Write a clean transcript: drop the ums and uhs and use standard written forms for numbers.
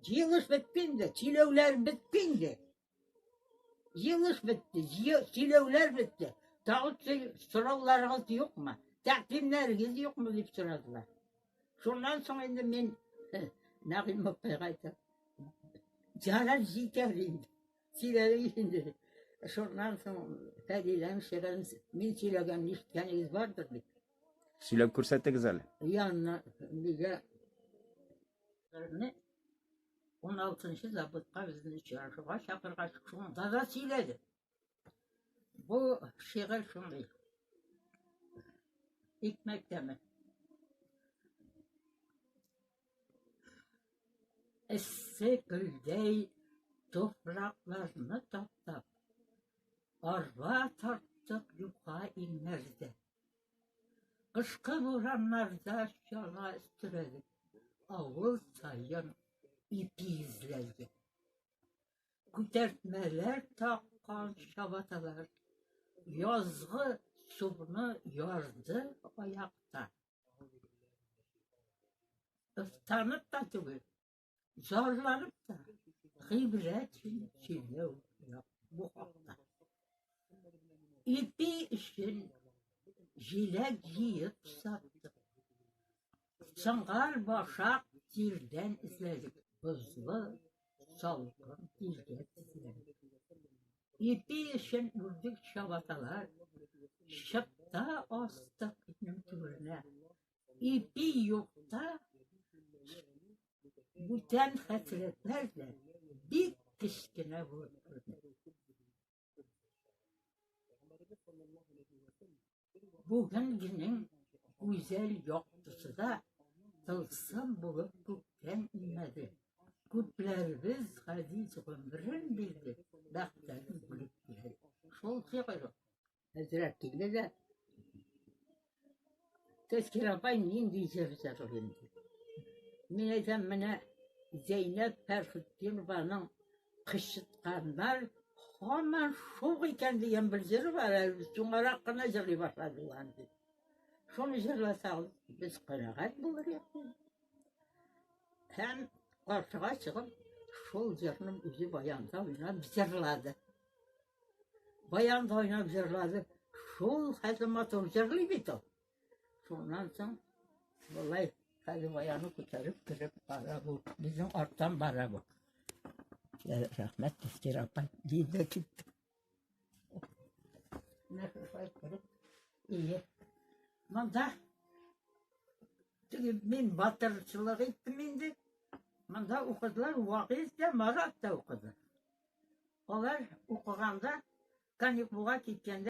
Җыелыш бетте инде, сөйләүләр бетте инде. Җыелыш бетте, сөйләүләр бетте. Тагын сорауларыгыз юкмы? Тәкъдимнәрегез юкмы дип сорадылар. Шуннан соң инде мин Нәгыйм апайга әйтәм. Ярар җитәр инде. Сөйләдек инде. Шуннан соң Фәдиләнең шигырен мин сөйләгәнне ишеткәнегез бардыр бит. Сөйләп күрсәтегез әле. Янына нигә 16 заводка безне очрашуга чакыргач, шунда да сөйләде. Бу шигырь шундый. Икмәк тәме. Эссе көлдәй туфракларны таптап, арба тарттык юка иңнәрдә. Кышкы бураннарда чана өстерәдек, авыл саен ипи эзләдек. Күтәртмәләр таккан чабаталар язгы суны ярды аякта. Ыфтанып та түгел, зарланып та гыйбрәт сөйләү бу хакта. Ипи өчен җиләк җыеп саттык. Сыңгар башак тирдән эзләдек. Бозлы салкын тиргә тезләндек. Ипи өчен үрдек чабаталар, чыпта астык өйнең түренә. Ипи юкта бүтән хәсрәтләр дә бик кечкенә булып күренә. Бүгенгенең гүзәл яктысы да тылсым булып күктән иңмәде. Күпләребез газиз гомерен бирде, бәхетләрен бүлеп бирде. Шул шигырь әзрәк килде дә, Тәзкирә апай нинди җыр җырлыйм ди. Мин әйтәм, менә Зәйнәб Фәрхетдинованың Кычытканнар һаман шук икән дигән бер җыры бар, әле соңарак кына җырлый башладылар аны. Шуны җырласагыз, без канәгать булыр идек. Һәм каршыга чыгып, шул җырны үзе баянда уйнап җырлады. Баянда уйнап җырлады. Шул хәтле матур җырлый бит ул. Шуннан соң болай хәзер баяны күтәреп кереп бара бу. Безнең арттан бара бу. Рәхмәт, Тәскирә апай, диде китте. Менә шулай кереп, ие. Монда теге мин батырчылык иттем инде. Монда укыдылар, Вагиз дә, Марат та укыды. Алар укыганда каникулга киткәндә.